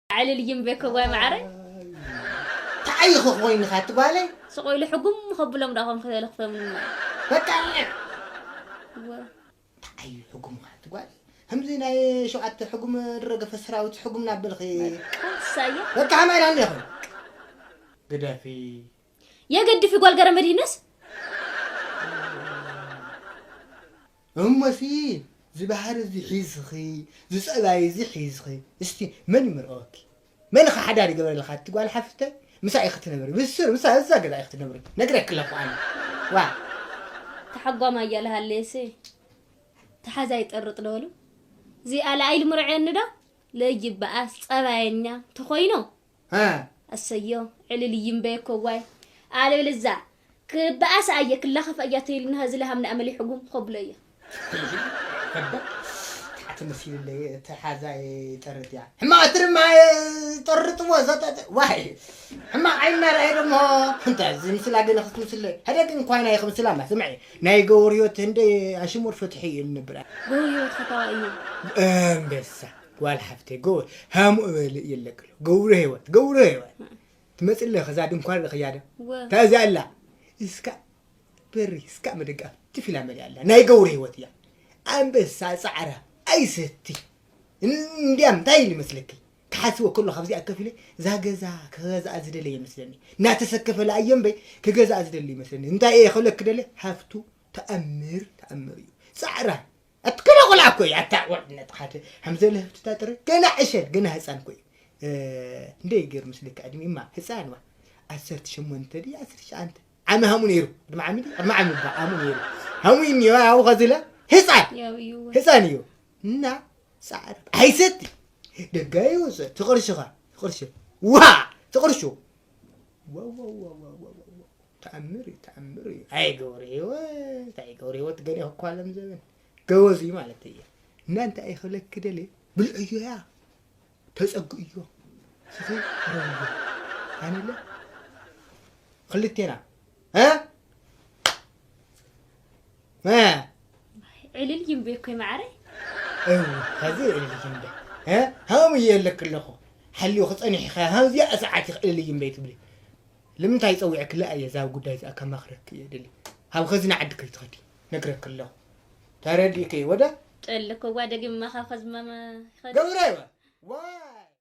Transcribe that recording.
ዕልል ይምበይ ከዋይ ማዕረ። ተዓይኹ ኮይንኻ ትጓለይ። ስቕ ኢሉ ሕጉም ከብሎም ዳ ከም ክልክፈምኒ። በቃ እወ። ተዓይ ሕጉምኻ ትጓለይ። ከምዚ ናይ ሸውዓተ ሕጉም ዝረገፈ ሰራዊት ሕጉም ናበልኺ። ቃሳየ በቃ ሓማይ ዳን ይኹን። ግደፊ። የገድፍ ጓል ገረ መድህነስ እሞሲ ዝባህር እዚ ሒዝኺ ዝፀባይ እዚ ሒዝኺ እስቲ መን ይምርኦኪ? መን ኸ ሓዳር ይገበረልካ? እቲ ጓል ሓፍተይ ምሳ ኢኺ ትነብሪ ብስር ምሳ እዛ ገዛ ኢኺ ትነብሪ ነግረኪ ኣለኹ ኣነ። ዋ ተሓጓማ እያለሃለየሲ ተሓዛ ይጠርጥ ለበሉ እዚኣ ለኣይል ምርዐኒ ዶ ለይበኣስ ፀባየኛ ተኾይኖ እ ኣሰዮ ዕልል ይምበየኮ ዋይ ኣልብል እዛ ክበኣስ ኣየ ክላኸፍ ኣያ ተይልና እዚ ለሃምና ኣመል ይሕጉም ከብሎ እየ ሕበ ታዕቲ መሲልለይ እቲ ሓዛ ይጠርጥ እያ ሕማቕ እቲ ድማ ጠርጥዎ ዘጠጥ ዋይ ሕማቕ ዓይና ርኣይ ደሞ እንተ እዚ ምስላ ግን ክትምስለ ሕደግ እንኳ ናይ ክምስላ ማ ስምዒ ናይ ገበርዮት እንደ ኣሽሙር ፍትሒ እዩ ንብራ ጎዮ ተታዋ እዩ ኣንበሳ ጓል ሓፍተይ ጎ ሃሙ እበል የለቅሎ ገብሩ ህይወት ገብሩ ህይወት ትመፅለ ከዛ ድንኳን ርኽያ ደ ወ- ታዚ ኣላ እስካ በሪ እስካ መደጋፍ ትፊላ መሊኣ ኣላ ናይ ገውሪ ህይወት እያ ኣንበሳ ፃዕራ ኣይሰቲ እንዲያም እንታይ ይመስለኪ ክሓስቦ ከሎ ካብዚኣ ከፊለ እዛ ገዛ ክገዛኣ ዝደለ ይመስለኒ እናተሰከፈ ለኣየ እምበይ ክገዛኣ ዝደለ ይመስለኒ እንታይ እየ ክብለኪ ደለ ሃፍቱ ተኣምር ተኣምር እዩ ፃዕራ ኣትከላ ቆልዓ እኮ እዩ ኣታ ወድነት ሓደ ሃምዘለ ህፍትታ ጥረ ገና ዕሸል ገና ህፃን እኮ እዩ እንደ ይገር ምስልክ ዕድሚማ ህፃን ዋ ዓሰርተ ሸሞንተ ድዩ ዓሰርተ ትሽዓተ ዓሚ ሃሙ ነይሩ ቅድሚ ዓሚ ድዩ ቅድሚ ዓሚ እባ ሃሙ ነይሩ ሃሙ እዩ እኒኦ ኣብኡ ከዝለ ህፃን ያው እዩ ህፃን እዩ እና ፃዕር ኣይሰቲ ደጋዩ ትቕርሽኻ ትቕርሽ ዋ ትቕርሹ ተኣምር እዩ ተኣምር እዩ ኣይገብረ ህይወት ኣይገብረ ህይወት ገለ ክኳለም ዘበን ገበዙ እዩ ማለት እየ እና እንታይ ክብለኪ ደልየ ብልዕዮ እያ ተፀግእዮ ስኺ ረብዮ ኣነለ ክልቴና እ እ ዕልል ይምቤ እኮ ማዕረ እው ኸዚ ዕልል ይምቤ እ ሃሙ እየ ኣለክ ኣለኹ ሓልዩ ክፀኒሕ ኢኻ ሃዚኣ ሰዓት ኢኽ ዕልል ይምቤ ትብሊ ንምንታይ ፀዊዕክላ እየ ዛብ ጉዳይ ዝኣ ከማኽረክ እየ ድሊ ሃብ ኸዚ ንዓዲ ከይትኸዲ ነግረክ ኣለኹ ተረዲእከ ወደ ጠለኮ ጓ ደጊም ማኻ ከዝመመ ይኸድ ገብረ ይበል ዋ